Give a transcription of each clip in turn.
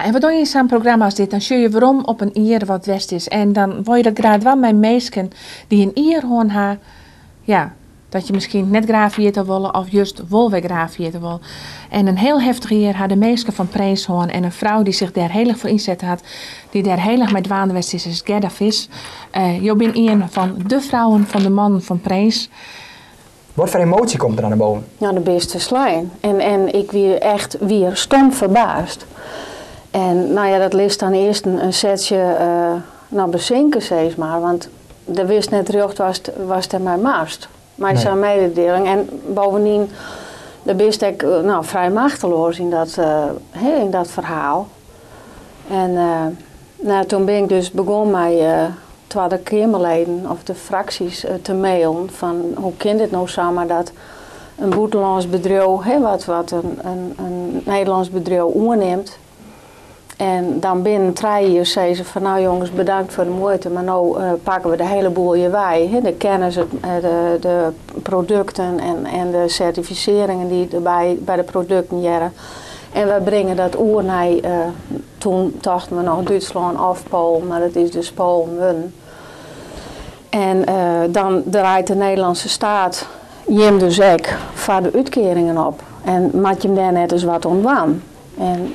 En wat dogge je yn sa'n programma as dit? Dan sjogge je werom op in jier wat west is. En dan wolle je dat graach dwaan mei minsken dy't in jier hân ha, ja, dat je miskien net graach ferjitte wolle of just wol wer graach ferjitte wolle. En in hiel heftich jier ha de minsken fan Prins hân en in frou dy't sich dêr hiel erch foar ynset hat, dy't dêr hiel erch mei dwaande west is, is Gerda Vis. Jo binne ien fan de frouwen fan de mannen fan Prins. Wat foar emoasje komt der dan nei boven? No, de bist ferslein. En ik wie echt wier stom ferbaasd. En no ja, dat litst dan earst in setsje no besinke sis mar, want do witst net rjocht watst dermei moatst, mei sa'n mededieling. En bovendien, do bist ek no, frij machteloas yn dat, hè, yn dat ferhaal. En no, toen bin ik dus begûn mei Twadde Keamerleden of de fraksjes te mailen fan hoe kin dit no samar dat in bûtenlânsk bedriuw, hè, wat in Nederlânsk bedriuw oernimt en dan binnen trije jier sizze fan no jonges bedankt foar de muoite, mar no pakke we de hiele boel hjir wei, hè, de kennis, de produkten en de sertifisearringen dy't derby by de produkten hearre en wy bringe dat oer nei Toen tochten we noch Dútslân of Poalen, mar it is dus Poalen wurden. En dan draait de Nederlandse staat jim dus ek foar de útkearingen op. En moat jim dêr net ris wat oan dwaan. En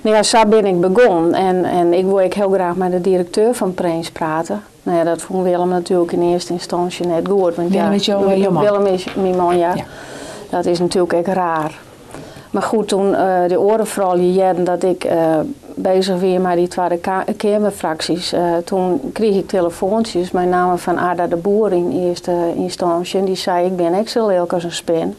no ja, sa bin ik begûn. En ik woe ek hiel graach mei de direkteur fan Prins prate. No ja, dat fûn Willem natuerlik yn earste ynstânsje net goed. Want Willem is jo, jo man? Willem is myn man, ja. Dat is natuerlik ek raar. Mar goed, toen de oare froulju hearden dat ik bezich wie mei dy Twadde Keamerfraksjes, toen krige ik telefoantsjes, mei namme fan Arda de Boer yn earste ynstânsje. En dy sei, ik bin ek sa lilk as in spin.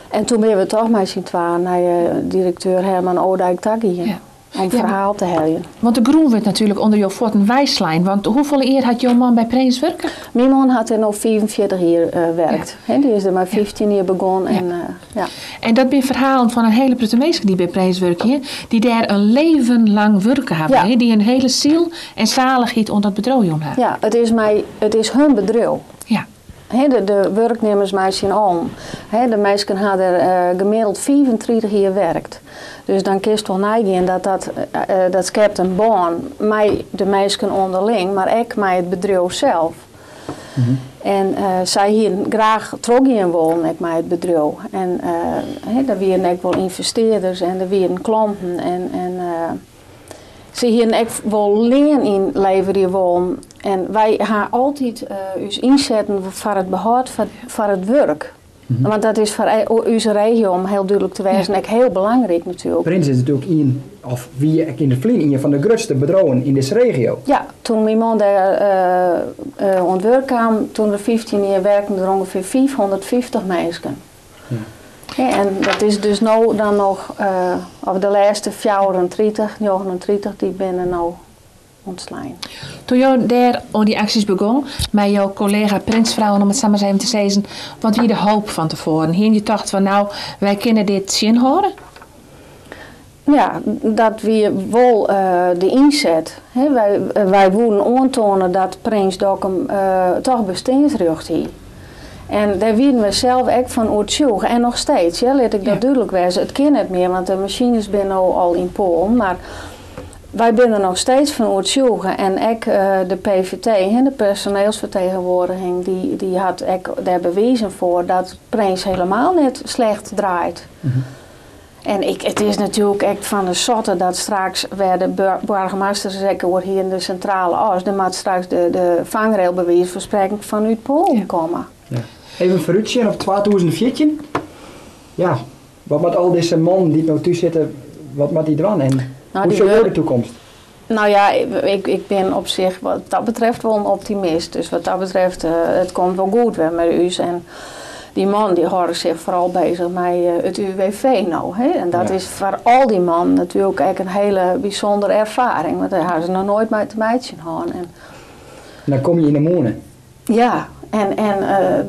En toen binne we toch mei syn twaen nei direkteur Herman Odijk ta gien. Om ferhaal te heljen. Want de grûn wurdt natuerlik ûnder jo fuotten weislein. Want hoefolle jier hat jo man by Prins wurke? Myn man hat der no 45 jier werkt. Dy is der mei 15 jier begûn. En, ja. En dat binne ferhalen fan in hiele protte minsken dy't by Prins wurkje, dy't dêr in leven lang wurke hawwe. Dy't in hiele siel en salichheid oan dat bedriuw jûn hawwe. Ja, it is, my, it is hun bedriuw. De wurknimmers mei syn allen. De minsken ha der gemiddeld 35 jier werkt. Dus dan kinst wol neigean dat dat, dat skept in bân mei de minsken ûnderling, mar ek mei it bedriuw sels. En sy hienen graach trochgean wollen ek mei it bedriuw. En der wienen ek wol ynvestearders en der wienen klanten en sy hienen ek wol lean ynleverje wollen. En wy ha altyd ús ynsetten foar it behâld foar it wurk. Want dat is foar ús regio, om hiel dúdlik te wêzen, ek hiel belangryk natuerlik. Prins is natuerlik ien, of wie ek yn it ferline, ien fan de grutste bedriuwen yn dizze regio. Ja, toen myn man dêr oan it wurk kaam, toen er 15 jier werken der ûngefear 550 minsken. En dat is dus no dan noch, of de lêste 34, 39, dy binne no ûntslein. Toen jo dêr oan dy aksjes begong, mei jo kollega Prinsfrouwen om it sa mar ris even te sizzen, wat wie de hoop fan tefoaren? Hiene je tocht fan no, wy kinne dit tsjinhâlde? Ja, dat wie wol de ynset. Wy woenen oantoane dat Prins Dokkum toch besteansrjocht hie. En dêr wienen we sels ek fan oertsjûge. En noch steeds, lit ik dat dúdlik wêze, it kin net mear, want de masines binne no al yn Poalen. Mar wy binne der noch steeds fan oertsjûge. En ek de PVT, de personeelsfertegenwoordiging, dy hat ek dêr bewizen foar dat Prins helemaal net slecht draait. En ik, it is natuerlik ek fan de sotte dat straks wêr de boargemasters ek oer hienen, de sintrale as, der moat straks de fangrail by wize fan sprekken fanút Poalen komme. Ja. Even foarútsjen op 2014. Ja, wat moat al dizze mannen dy't no thús sitte, wat moat dy dwaan en hoe sjogge jo de toekomst? Nou ja, ik bin op sich wat dat betreft wol in optimist. Dus wat dat betreft, it komt wol goed wer mei ús. En dy mannen dy hâlde sich foaral bezich mei it UWV no. Hè? En dat is foar al dy mannen natuerlik ek in hiele bysûndere erfaring, want dêr hawwe se noch noait mei te meitsjen hân. En dan komme je yn 'e mûne. Ja, en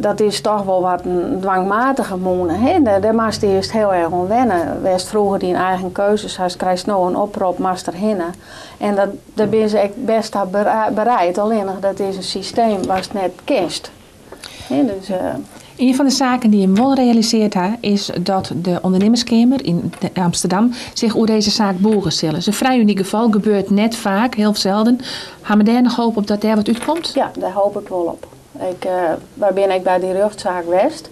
dat is toch wol wat in dwangmatige mûne. Hè? Dêr moatst earst hiel erch oan wenne. Wêr'tst froeger dyn eigen keuzes hast, krijst no in oprop, moatst derhinne. En dat, dêr binne se ek bêst ta bereid, allinnich dat is in systeem watst net kinst. Hè, dus. Ien fan de saken dy't jim wol realisearre ha, is dat de Ondernemerskeamer yn Amsterdam sich oer dizze saak bûge sil. Is in frij unyk gefal, gebeurt net faak, hiel selden. Ha we dêr noch hoop op dat dêr wat útkomt? Ja, dêr hoop ik wol op. Ik, wy binne ek by dy rjochtsaak west.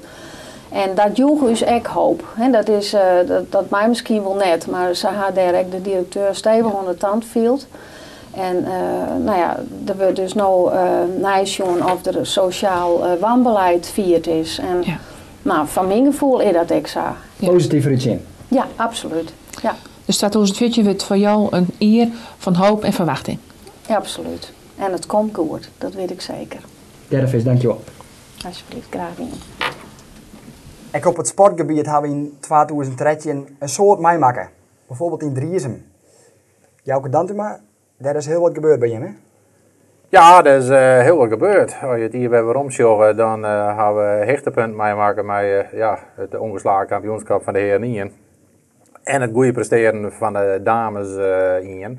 En dat joech ús ek hoop. Dat, is, dat, dat mei miskien wol net, mar se ha dêr ek de direkteur stevich oan de tand field. En no ja, der wurdt dus no neisjoen oft der sosjaal wanbeleid fierd is. En ja. No, fan myn gefoel is dat ek sa. Posityf foarútsjen? Ja, absolút. Ja. Dus 2014 wurdt foar jo in jier fan hoop en ferwachting? Ja, absolút. En it komt goed, dat wit ik seker. Gerda Vis, dankjewol. Alsjeblieft, graach dien. Ek op it sportgebiet ha we yn 2013 in soad meimakke. Bijvoorbeeld yn Driezum. Jouke Dantuma, dêr is hiel wat gebeurd by jim, hè? Ja, der is hiel wat gebeurd. As je it jier wer werom sjogge, dan ha we hichtepunten meimakke mei ja, it ûngeslagen kampioenskip fan de hearen ien. En it goede prestearen fan de dames ien.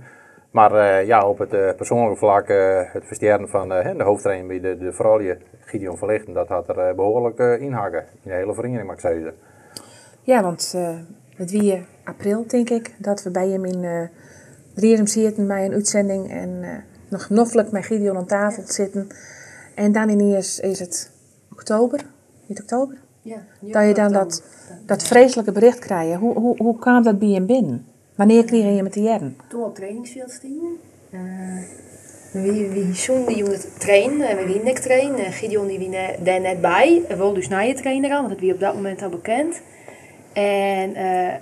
Mar ja, op it persoanlike flak, it ferstjerren fan de hoofdtrainer by de froulju, Gideon van Lichten, dat hat der behoarlik ynhakke yn de hiele feriening, moat ik sizze. Ja, want it wie april, tink ik, dat we by jim yn Driezum sieten mei in útsending en noch noflik mei Gideon oan tafel sitten. En dan yniens is it oktober, is it oktober? Ja. Dat je dan dat freeslike bericht krije. Hoe kaam dat by jim binnen? Wannear krigen jim it te hearren? Toen we op trainingsfjild stienen. Wy soenen dy jûn trainen en we wienen ek trainen. En Gideon dy wie dêr net by. Wol dus nije trainer al, want dat wie op dat momint al bekend. En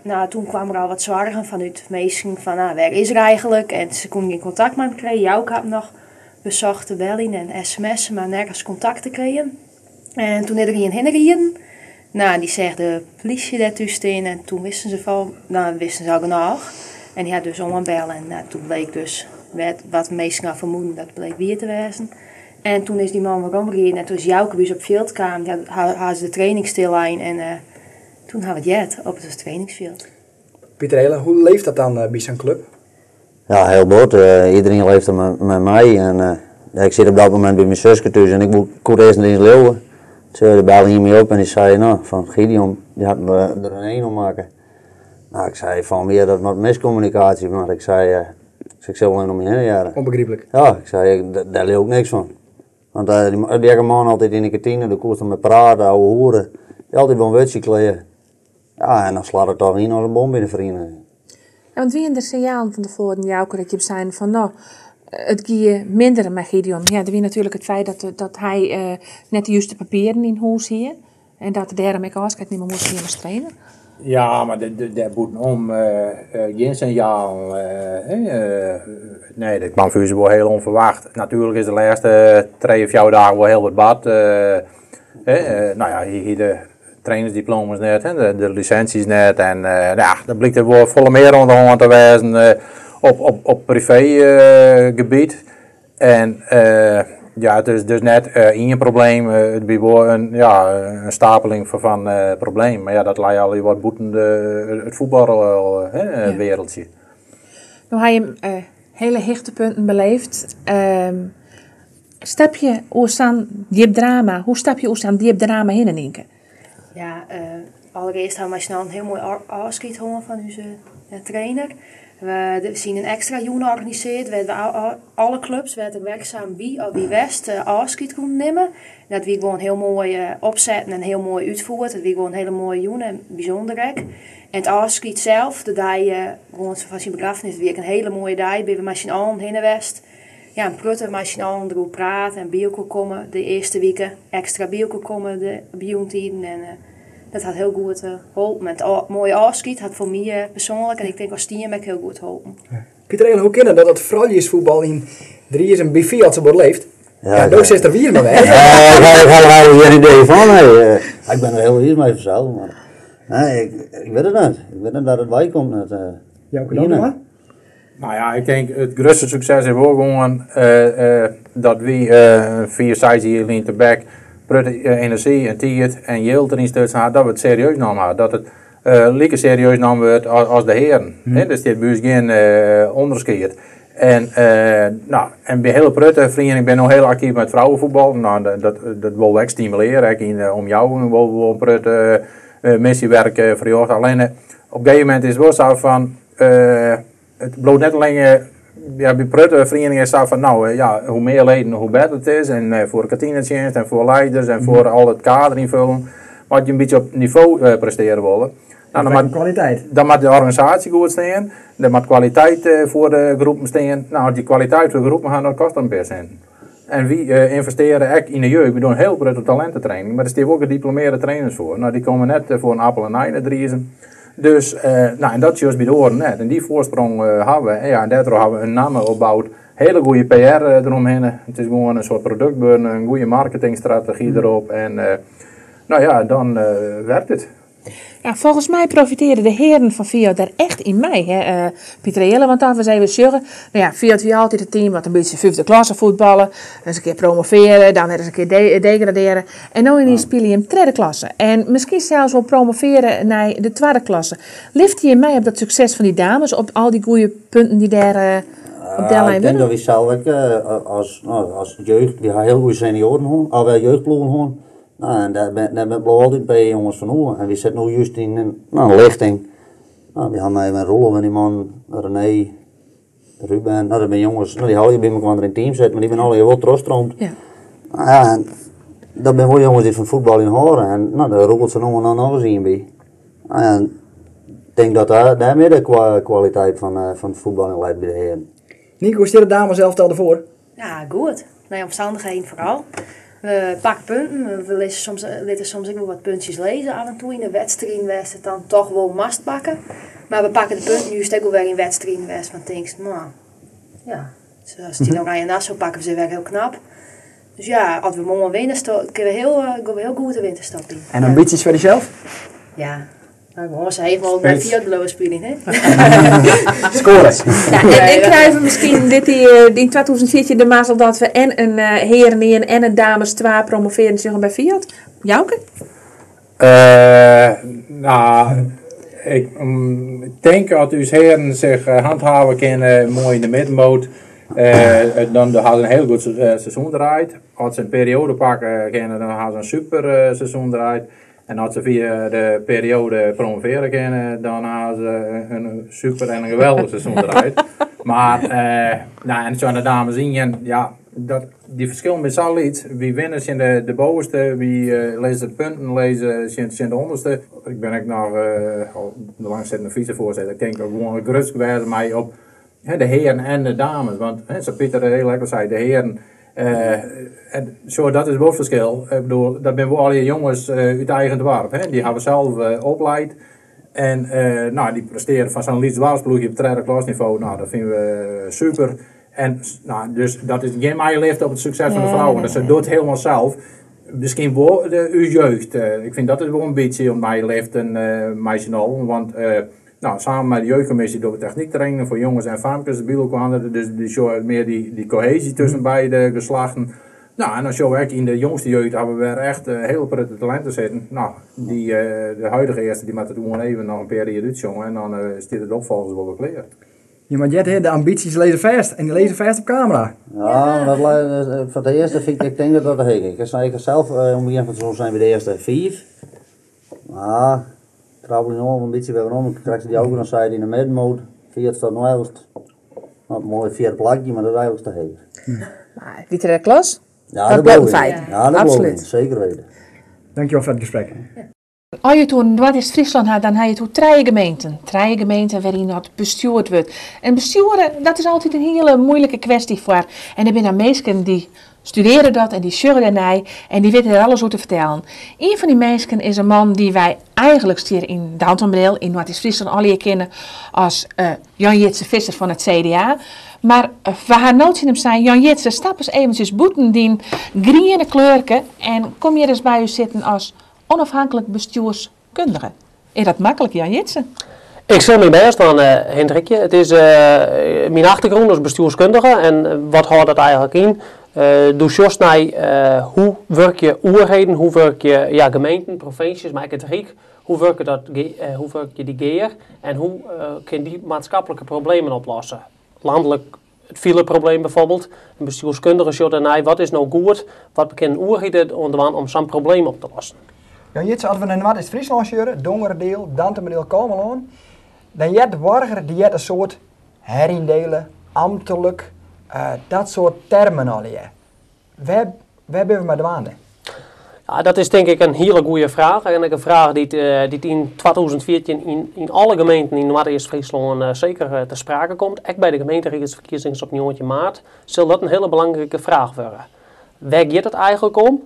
no, toen kwam der al wat soargen fanút minsken fan, no, wêr is er eigenlik? En se koenen gjin kontakt mei him krije. Jouke hat noch besocht te beljen en sms'en, mar nergens kontakt te krijen. En toen is der ien hinne riden. No, dy seach de plysje dêr thús stean en toen wisten se fan, no, wisten se al genôch. En dy hat dus oanbelle en no, toen bleek dus wat minsken al fermoeden, dat bleek wier te wêzen. En toen is dy man weromriden en toen is Jouke by ús op it fjild kaam, ha se de training stillein en toen ha we it heard op it trainingsfjild. Pieter Hele, hoe leeft dat dan by sa'n klup? Ja, hiel bot. Iderien leeft der mei mei. En ik sit op dat momint by myn suske thús en ik koe it earst net iens leauwe. De belle ien my op en dy sei, no, fan Gideon, dy hat der in ein oan makke. No, ik sei fan ja, dat moat miskommunikaasje, mar ik sei, ik sil wol even om my hinne hearre. Unbegryplik. Ja, ik sei, dêr leau ik niks fan. Want dy gekke man altyd yn de kantine, dêr koest mei prate, ouwehoere. Dy altyd wol in wurdsje klear. Ja, en dan slacht it toch yn as in bom by de feriening. Ja, want wienen der sinjalen fan tefoaren, Jouke, dat jim seinen fan no, it gie minder mei Gideon? Ja, der wie natuerlik it feit dat hy net de juste papieren yn hûs hie en dat er dêrom ek ôfskied nimme moast fan jim as trainer. Ja, mar dêr bûtenom gjin sinjalen. Nee, dat kwam foar ús wol hiel ûnferwacht. Natuerlik is de lêste trije, fjouwer dagen wol hiel wat bard. No ja, hy hie de trainersdiploma's net, de lisintsjes net. En ja, dan blykt der wol folle mear oan de hân te wêzen op privégebiet. En ja, it is dus net ien probleem, it wie wol in, ja, in stapeling fan problemen. Mar ja, dat lei allegear wat bûten it fuotbalwereldje. No ha jim hiele hichtepunten beleefd. Stap je oer sa'n djip drama, hoe stap je oer sa'n djip drama hinne, Nynke? Ja, allerearst ha we mei syn allen in hiel moai ôfskied hân fan ús trainer. We sind in ekstra jûn organisearre wêr't we alle klups wêr't er werksam wie of wie west ôfskied koenen nimme. Dat wie gewoan hiel moai opsetten en hiel moai útfierd. It wie gewoan in hiele moaie jûn en bysûnder ek. En it ôfskied sels, de dei gewoan fan syn begraffenis, wie ek in hiele moaie dei. Binne we mei syn allen hinne west. Ja, in protte mei syn allen deroer prate en by elkoar komme de earste wike. Ekstra by elkoar komme de jûntiden en dat hat hiel goed holpen. En it moaie ôfskied hat foar my persoanlik en ik tink as team ek hiel goed holpen. Pieter Elen, hoe kin it dat it frouljusfuotbal yn Driezum by Fiat sa bot leeft? Ja, do sitst der wier mei weg. Ja, ik ha der eigenlik gjin idee fan. Nee. Ik bin der hiel wiis mei fansels, mar nee, ik wit it net. Ik wit net wêr't it wei komt. Net. Jouke Dantuma? No ja, ik tink it grutste sukses is wol gewoan dat wy fiif, seis jier lyn tebek protte enerzjy en tiid en jild deryn stutsen ha, dat we it serieus nommen ha. Dat it like serieus nommen wurdt as de hearen. Der stiet by ús gjin ûnderskied. En, no, en by hiele protte ferieningen, ik bin no hiel aktyf mei it frouwenfuotbal, no, dat, dat wol we ek stimulearje, ek yn de omjouwing wol we wol in protte missiewerk ferrjochte. Allinne, op in gegeven momint is it wol sa fan, it bliuwt net allinne, ja, by protte ferieningen is it sa fan, no, ja, hoe mear leden, hoe better it is. En foar de kantinetsjinst en foar leiders en foar al it kader ynfullen. Mar as je in bytsje op nivo prestearje wolle, no, dan moat kwaliteit. Dan moat de organisaasje goed stean, der moat kwaliteit foar de groepen stean. No, as je kwaliteit foar de groepen ha, dan kostet dat in pear sinten. En wy ynvestearje ek yn de jeugd. Wy dogge in hiel protte talintetraining, mar der stean wol gediplomearde trainers foar. No, dy komme net foar in appel en ei nei Driezum. Dus, no, en dat sjochst by de oaren net. En dy foarsprong hawwe we. En ja, en dêrtroch hawwe we in namme opboud. Hele goede PR deromhinne. It is gewoan in soart produkt wurden, in goede marketingstrategy derop. En no ja, dan werkt it. Ja, folgens my profitearje de hearen fan Fiat dêr echt yn mei, hè, Pieter Jelle, want dan ris even sjogge. No ja, Fiat wie altyd it team wat in bytsje fyfde klasse fuotballe, ris in kear promovearre, dan wer ris in kear degradearre. En no yniens spylje jim tredde klasse en miskien sels wol promovearre nei de twadde klasse. Lifte jim mei op dat sukses fan dy dames, op al dy goede punten dy't dêr op dellein Ik tink wurde? dat wy sels ek as, no, as jeugd, wy ha hiel goede senioaren hân, of jeugdploegen hân. No, en dêr bin, dêr bin bliuwe altyd in pear jonges fan oer. En wy sitte no just yn in, no, in lichting. No, wy ha mei Roelof en dy man, René, Ruben, no, dat binne jonges, no, dy ha allegear by mekoar yn it team sitten, mar dy binne allegear wol trochstroomd. Ja. No ja, en dat binne wol jonges dy't fan fuotbaljen hâlde en no, dêr rûgelt sa no en dan noch ris ien by. No ja, en ik tink dat dêr, dêr mear de kwaliteit fan, fan it fuotbaljen leit by de hearen. Nienke, hoe stiet it dameselftal derfoar? Ja, goed. Nei omstannichheden foaral. We pakke punten, we lizze soms, litte soms ek wol wat puntsjes lizze af en toe yn de wedstriden wêr'tst it dan toch wol moatst pakke. Mar we pakke de punten just ek wol wer yn wedstriden wêr'tst fan tinkst, no, ja, sa as tsjin Oranje Nassau pakke we se wer hiel knap. Dus ja, as we moarn winne, kinne we hiel, gean we hiel goed de winterstop yn. En ambysjes foar dysels? Ja, Nou, gewoan sa heech mooglik by Fiat bliuwe spyljen, hè? Skoare! Ja, en krije we miskien dit jier yn 2014 de mazzel dat we en in hearen ien en in dames twa promovearjen sjogge by Fiat? Jouke? No, ik tink as ús hearen sich handhave kinne moai yn de middenmoot, dan ha se in hiel goed seizoen draaid. As se in perioade pakke kinne, dan ha se in super seizoen draaid. En as se fia de perioade promovearje kinne, dan ha se in super en in geweldich seizoen draaid. Mar, no, en sa de dames ien, ja, dat, dy ferskillen binne sa lyts. Wy winne tsjin de bovenste, wy lizze punten lizze tsjin de ûnderste. Ik bin ek noch al de langsittende vicefoarsitter. Ik tink dat gewoan grutsk wêze mei op de hearen en de dames. Want, sa't Pieter hiel lekker sei, de hearen, en sjoch, dat is wol it ferskil. Ik bedoel, dat binne wol allegear jonges út eigen doarp. Hè? Dy hawwe sels opleid. En no, dy prestearje foar sa'n lyts doarpsploechje op tredde klasnivo, no, dat fine we super. En, no, dus dat is gjin meilift op it sukses fan de frouwen. Dat se docht helemaal sels. Miskien wol de, ús jeugd. Ik fyn dat is wol in bytsje om meiliften mei syn allen. Want no, samen mei de jeugdkommisje dogge we technyktrainingen foar jonges en famkes by elkoar. Dus dy sjogge mear dy koheezje tusken beide geslachten. No, en dan sjogge we ek yn de jongste jeugd hawwe we wer echt hiele protte talinten sitten. No, dy, de huidige earste, dy moat it gewoan even noch in pear jier útsjonge en dan stiet it opfolgers wol wer klear. Je moat heard, de ambytsjes lizze fêst en dy lizze fêst op kamera. Ja, dat foar de earste fyn ik, ik tink dat dat de heech is. Ik ha sels om begjin fan it seizoen sein by de earste fiif. Mar ik krabbelje no al in bytsje wer werom. Ik krekt dy ook noch sei yn de middenmoot. Fiat staat no elst. Nou, moai fjirde plakje, mar dat is eigentlik te heech. Maar die tredde klas, Ja, dat dat bliuwt bliuwt in yn. feit. Ja, dat bliuwt yn. Absoluut. Zeker weten. Dankjewel foar it gesprek. As je it oer Noardeast-Fryslân ha, dan ha je it oer trije gemeenten. Trije gemeenten wêryn dat bestjoerd wurdt. En bestjoere, dat is altyd in hiele moeilike kwesty foar. En der binne dan minsken dy studearje dat en dy sjogge dêrnei en dy witte der alles oer te fertellen. Ien fan dy minsken is in man dy't wy eigentlik hjir yn Dantumadiel, yn Noardeast-Fryslân allegear kenne as Jan Jitse Visser fan it CDA. Mar we ha no tsjin him sein, Jan Jitse, stap ris eventsjes bûten dyn griene kleurke en kom hjir ris by ús sitten as onafhankelijk bestjoerskundige. Is dat maklik, Jan Jitse? Ik sil myn bêst dwaan, Hendrikje. It is myn achtergrûn as bestjoerskundige en wat hâldt dat eigentlik yn? Do sjochst nei hoe wurkje oerheden, hoe wurkje ja, gemeenten, provinsjes, mar ek it Ryk, hoe wurket dat, hoe wurkje dy gear en hoe kin dy maatskiplike problemen oplosse? Lanlik. It fileprobleem bijvoorbeeld. In bestjoerskundige sjocht dêrnei, wat is no goed, wat kin in oerheid oan dwaan om sa'n probleem op te lossen. Jan Jitse, as we nei Noardeast-Fryslân sjogge, Dongeradeel, Dantumadiel, Kollumerlân, dan heart de boarger dy heart in soad heryndele, amtlik, dat soart termen allegear. Wêr, wêr binne we mei dwaande? Ja, dat is tink ik in hiele goede fraach. En ek in fraach dy't, dy't yn 2014 yn alle gemeenten yn Noardeast-Fryslân seker te sprake komt. Ek by de gemeenteriedsferkiezings op 19 maart sil dat in hiele belangrike fraach wurde. Wêr giet it eigentlik om?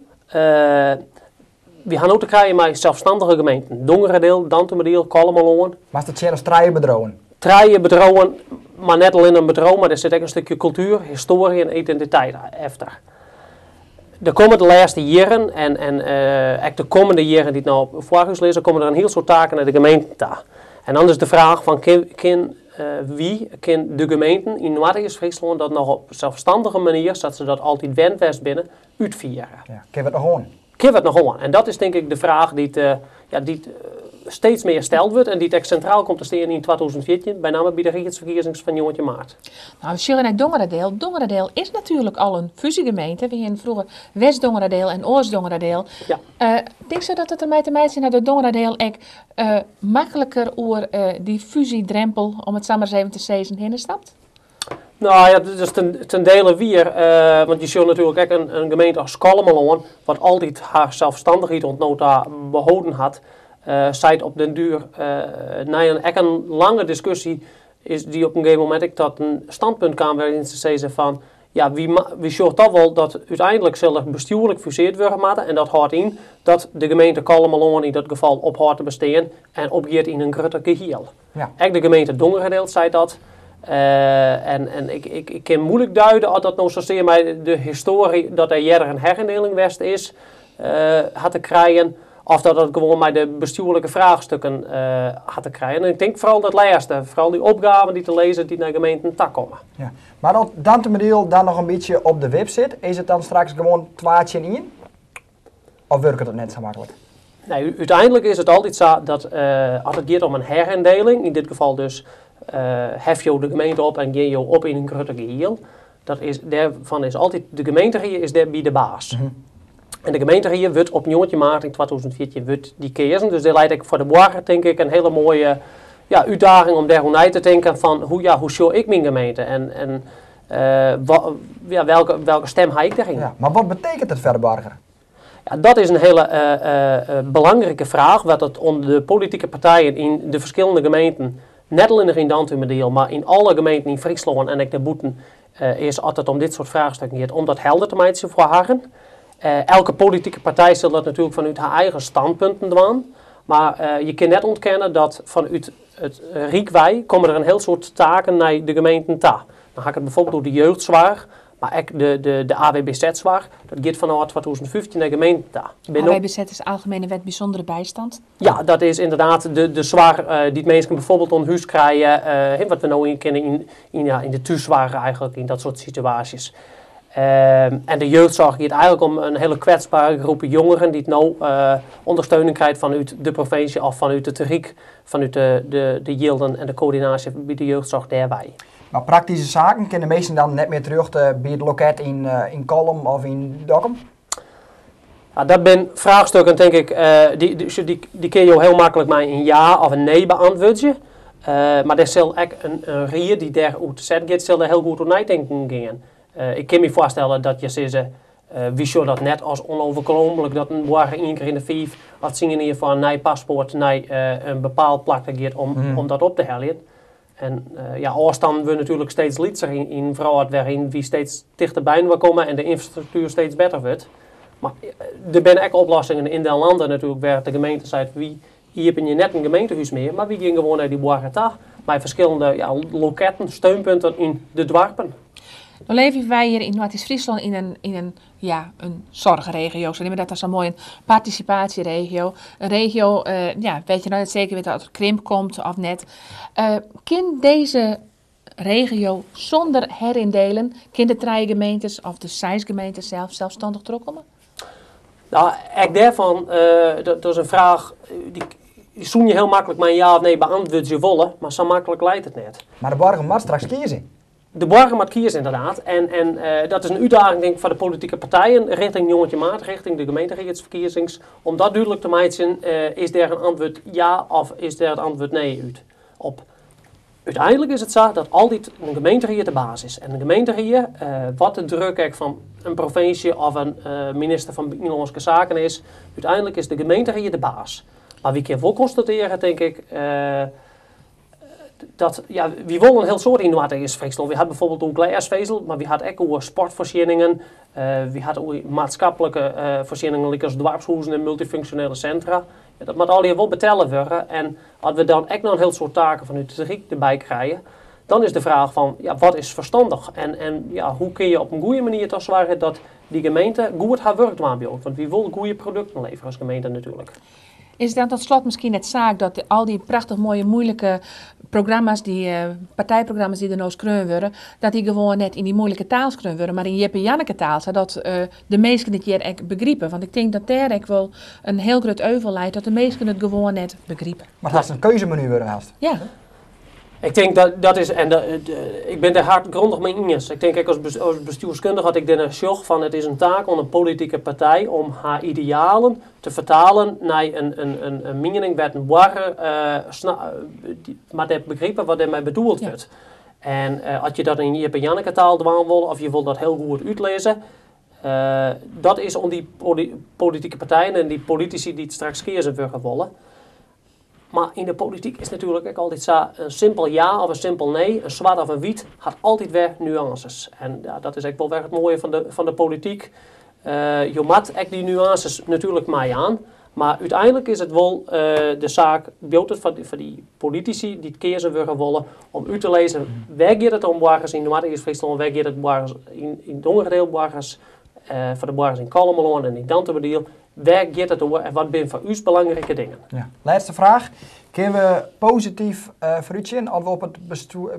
Wy ha no te krijen mei selsstannige gemeenten. Dongeradeel, Dantumadiel, Kollumerlân. Moatst it sjen as trije bedriuwen? Trije bedriuwen, mar net allinne in bedriuw, mar der sit ek in stikje kultuer, histoarje en identiteit efter. Der komme de lêste jierren en, en ek de kommende jierren dy't no foar ús lizze, komme der in hiel soad taken nei de gemeenten ta. En dan is de fraach fan kin, kin wy, kin de gemeenten yn Noardeast-Fryslân dat noch op selsstannige manier, sa't se dat altyd wend west binne, útfiere? Ja, kinne we it noch oan? Kinne we it noch oan? En dat is tink ik de fraach dy't, ja, dy't steeds mear steld wurdt en dy't ek sintraal komt te stean yn 2014, benammen by de riedsferkiezings fan 19 maart. Nou, we sjogge nei Dongeradeel. Dongeradeel is natuerlik al in fúzjegemeente. We hienen froeger West-Dongeradeel en Oast-Dongeradeel. Ja. Tinksto dat it dermei te meitsjen hat dat Dongeradeel ek makliker oer dy fúzjedrempel, om it sa mar ris even te sizzen, hinne stapt? No ja, dat is ten dele wier, want je sjogge natuerlik ek in gemeente as Kollumerlân, wat altyd har selsstannichheid oant no ta beholden hat, seit op den duer, nei in, ek in lange diskusje, is dy op in gegeven momint ek tot in standpunt kaam wêryn se sizze fan, ja, wy, wy sjogge toch wol dat úteinlik sil der bestjoerlik fuseard wurde moatte en dat hâldt yn dat de gemeente Kollumerlân yn dat gefal ophâldt te bestean en opgiet yn in grutter gehiel. Ja. Ek de gemeente Dongeradeel seit dat. En en ik, ik, ik kin moeilijk duiden of dat no sasear mei de histoarje dat der earder in herindeling west is, hat te krijen, of dat dat gewoan mei de bestjoerlike fraachstikken hat te krijen. En ik tink foaral dat lêste, foaral dy opgaven dy't der lizze dy't nei gemeenten takomme. Ja. Mar as Dantumadiel dan noch in bytsje op de wip sit, is it dan straks gewoan twa tsjin ien? Of wurket dat net sa maklik? Nee, úteinlik is it altyd sa dat as it giet om in herindeling, yn dit gefal dus hef jo de gemeente op en gean jo op yn in grutter gehiel, dat is, dêrfan is altyd, de gemeenterie is dêrby de baas. En de gemeenterie wurdt op 19 maart yn 2014 wurdt dy keazen, dus dêr leit ek foar de boarger tink ik in hiele moaie, ja, útdaging om dêroer nei te tinken fan hoe, ja, hoe sjoch ik myn gemeente en, en ja, welke, welke stem ha ik dêryn? Ja, mar wat betekent it foar de boarger? Ja, dat is in hiele belangrike fraach, wat it oan de politike partijen yn de ferskillende gemeenten, net allinnich yn Dantumadiel, mar yn alle gemeenten yn Fryslân en ek dêrbûten, is as it om dit soart fraachstikken giet, om dat helder te meitsjen foar harren. Elke politike partij sil dat natuerlik fanút har eigen standpunten dwaan, mar je kinne net ûntkenne dat fanút it Ryk wei komme der in hiel soad taken nei de gemeenten ta. Dan ha ik it bijvoorbeeld oer de jeugdsoarch, mar ek de AWBZ-soarch. Dat giet fanôf 2015 nei gemeenten ta. AWBZ is Algemene Wet Bijzondere Bijstand? Ja, dat is ynderdaad de soarch dy't minsken bijvoorbeeld oan hûs krije, wat we no yn kenne yn de thússoarch eigentlik, yn dat soart situaasjes. En de jeugdsoarch giet eigentlik om in hiele kwetsbere groep jongeren dy't no ûndersteuning krijt fanút de provinsje of fanút it Ryk, fanút de jilden en de koördinaasje by de jeugdsoarch dêrwei. Mar praktyske saken, kinne de minsken dan net mear terjochte by it loket yn Kollum of yn Dokkum? Ja, dat binne fraachstikken, tink ik, dy kinne jo hiel maklik mei in ja of in nee beantwurdzje. Mar der sil ek in ried dy't dêr oer te set giet, sil dêr hiel goed oer neitinken gean. Ik kin my foarstelle dat je sizze, wy sjogge dat net as onoverkomelijk dat in boarger ien kear yn de fiif of tsien jier foar in nij paspoart nei in bepaald plak ta giet om dat op te heljen. En ja, ôfstannen wurde natuerlik steeds lytser yn in wrâld wêryn wy steeds tichter byinoar komme en de ynfrastruktuer steeds better wurdt. Mar der binne ek oplossingen yn den lande natuerlik wêr't de gemeente seit, wy iepenje net in gemeentehûs mear, mar wy gean gewoan nei dy boarger ta mei ferskillende, ja, loketten, steunpunten yn de doarpen. No leverje wy hjir yn Noardeast-Fryslân yn in, ja, in soarchregio, se neame dat dan sa moai in partisipaasjeregio. In regio, ja, wêr't je noch net seker witte oft der krimp komt of net. Kin dizze regio sûnder herindelen, kin de trije gemeentes of de seis gemeentes sels selsstannich trochkomme? No, ek dêrfan, dat is in fraach dy soene je hiel maklik mei in ja of nee beantwurdzje wolle, mar sa maklik leit it net. Mar de boarger moat straks kieze. De boarger moat kieze inderdaad. En, en dat is in útdaging denk ik foar de politike partijen richting 19 maart, richting de gemeenteriedsferkiezings. Om dat dúdlik te meitsjen, is dêr in antwurd ja of is dêr it antwurd nee út op. Uteinlik is it sa dat altyd in gemeenteried de baas is. En de gemeenterie, wat de druk ek fan in provinsje of in minister fan Ynlânske Saken is, úteinlik is de gemeenterie de baas. Mar wy kinne wol konstatearje, tink ik, dat, ja, wy wolle in hiel soad yn Noardeast-Fryslân. Wy ha bijvoorbeeld oer glêsfezel, mar wy ha ek oer sportfoarsjenningen, wy ha oer maatskiplike foarsjenningen lykas doarpshûzen en multyfunksjonele sintra. Ja, dat moat allegear wol betelle wurde en as we dan ek noch in hiel soad taken fanút it Ryk derby krije, dan is de fraach fan, ja, wat is ferstannich? En ja, hoe kinne je op in goede manier toch soargje dat dy gemeente goed har wurk dwaan bliuwt? Want wy wolle goede produkten leverje as gemeente natuerlik. Is it dan tot slot miskien net saak dat al dy prachtich moaie moeilike programma's, dy partijprogramma's dy't der no skreaun wurde, dat dy gewoan net yn dy moeilike taal skreaun wurde, mar yn Jip en Janneke taal, sadat de minsken it hjir ek begripe? Want ik tink dat dêr ek wol in hiel grut euvel leit, dat de minsken it gewoan net begripe. Mar it hast in keuzemenu wurde hast. Ja. Ik tink dat dat is, en ik bin dêr hardgrondich mei iens. Ik tink ek as bestjoerskundige, as ik dêrnei sjoch, fan it is in taak oan in politike partij om har idealen te fertalen nei in miening wêr't in boarger moat dêr begripe wat dêrmei bedoeld wurdt. En as je dat yn Jip en Janneke taal dwaan wolle, of je wolle dat hiel goed útlizze, dat is oan dy politike partijen en dy politisy dy't straks keazen wurde wolle. Mar yn de polityk is natuerlik ek altyd sa, in simpel ja of in simpel nee, in swart of in wyt, hat altyd wer nuances. En ja, dat is ek wol wer it moaie fan de polityk. Jo moat ek dy nuances natuerlik meijaan, mar úteinlik is it wol de saak, bliuwt it foar dy politisy dy't keazen wurde wolle, om út te lizzen wêr giet it om boargers yn Noardeast-Fryslân, wêr giet it boargers yn Dongeradiel boargers, foar de boargers yn Kollumerlân en yn Dantumadiel. Wêr giet it oer en wat binne foar ús belangrike dingen? Ja. Lêste fraach. Kinne we posityf foarútsjen as we op it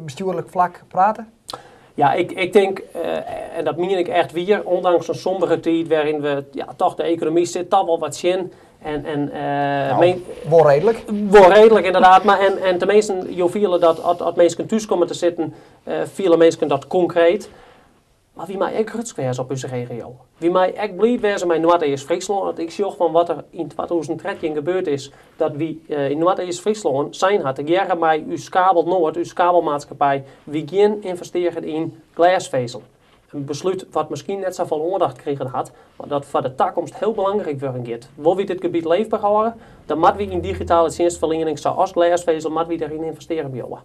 bestjoerlik flak prate? Ja, ik tink, en dat mien ik echt wier, ondanks in sombere tiid wêryn we, ja, toch de ekonomy sit toch wol wat tsjin. En, Nou, wol reedlik. Wol reedlik inderdaad, mar en teminsten, jo fiele dat as minsken thús komme te sitten, fiele minsken dat konkreet. Mar wy meie ek grutsk wêze op ús regio. Wy meie ek bliid wêze mei Noardeast-Fryslân as ik sjoch fan wat der yn 2013 gebeurd is, dat wy yn Noardeast-Fryslân sein ha tegearre mei ús Kabel Noord, ús kabelmaatskippij, wy gean ynvestearjen yn glêsfezel. In beslút wat miskien net safolle oandacht krigen hat, mar dat foar de takomst hiel belangryk wurden giet. Wol wy dit gebiet leefber hâlde, dan moat wy yn digitale tsjinstferliening sa as glêsfezel moat wy dêryn ynvestearjen bliuwe.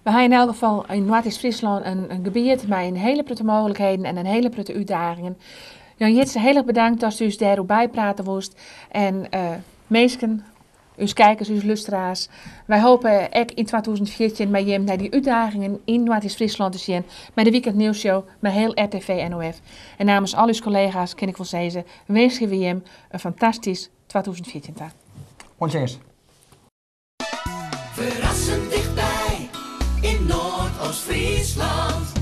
We ha yn elk gefal yn Noardeast-Fryslân in gebiet mei in hiele protte mooglikheden en in hiele protte útdagingen. Jan Jitse, hiel erch bedankt datst ús dêroer byprate woest. En minsken, ús kijkers, ús lústeraars, wy hope ek yn 2014 mei jim nei dy útdagingen yn Noardeast-Fryslân te sjen mei de Weekend Nieuws Show mei hiel RTV NOF. En namens al ús kollega's kin ik wol sizze, winskje we jim in fantastysk 2014 ta. Oant sins. Ferrassend tichtby yn Noardeast-Fryslân.